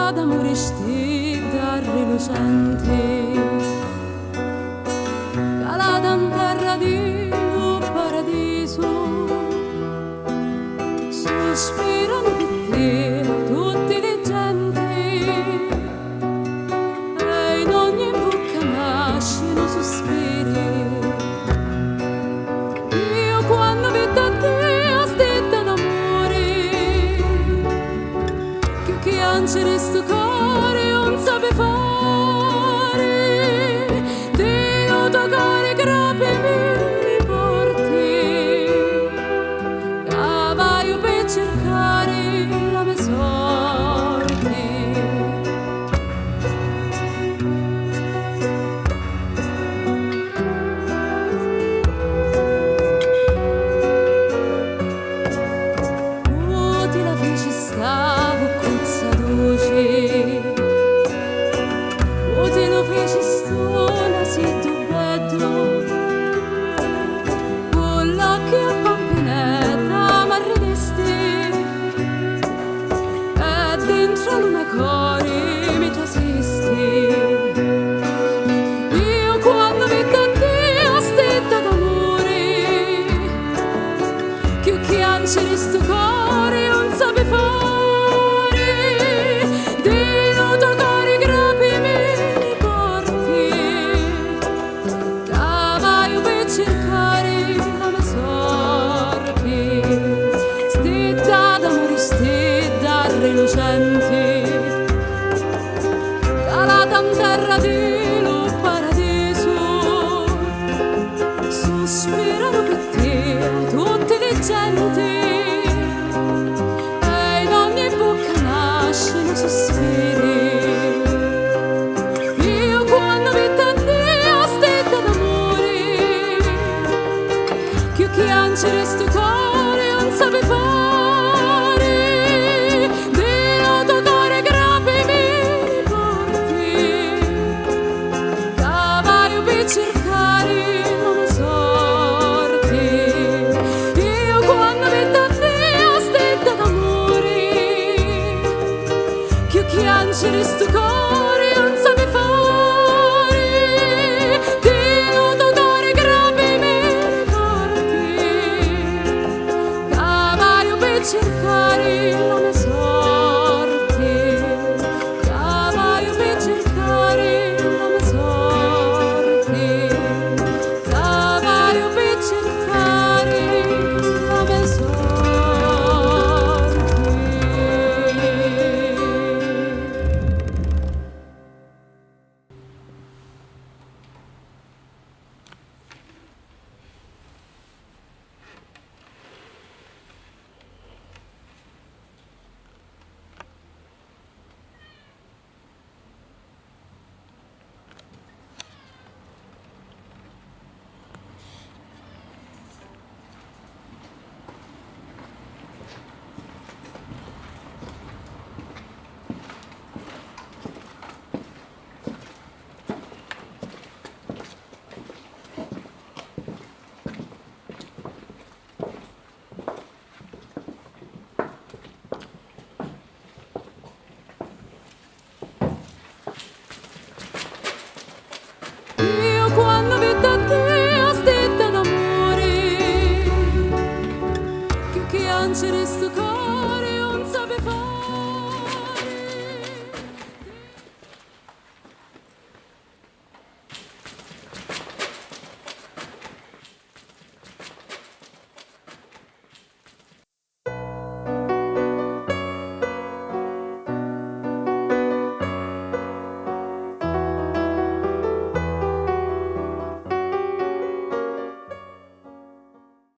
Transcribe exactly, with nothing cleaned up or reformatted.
D'amuri stidda rilucenti, calata 'n terra di lu paradisu, suspiranu pi tia tutti li genti, e in ogni vucca nascinu suspiri. Iu quannu vitti a tia stidda d'amuri, cchiù chianciri stu cori 'un sapi fari, di lu to cori grapimi li porti, ca vaiu pi circari la me sorti. Cu ti la fici sta vuccuzza duci, cu ti lu fici stu nasiddu beddu, cu l'occhi a pampinedda m'arridisti, e dintra lu me cori mi trasisti. Iu quannu vitti a tia stidda d'amuri, cchiù chianciri stu cori 'un sapi fari, di lu to cori grapimi li porti, ca vaiu pi circari la me sorti. Stidda d'amuri, stidda rilucenti, calata 'n terra di lu paradisu, suspiranu pi tia tutti li genti, e in ogni vucca nascinu suspiri. Iu quannu vitti a tia stidda d'amuri, cchiù chianciri stu cori 'un sapi fari, di lu to cori grapimi li porti, ca vaiu pi circari la me sorti. Iu quannu vitti a tia stidda d'amuri, cchiù chianciri stu cori 'un sapi fari, di lu to cori grapimi li porti, ca vaiu pi circari la me sorti, ca vaiu pi circari la me sorti. Travagliu pi circari la me sorti. Iu quannu vitti a tia stidda d'amuri, cchiù chianciri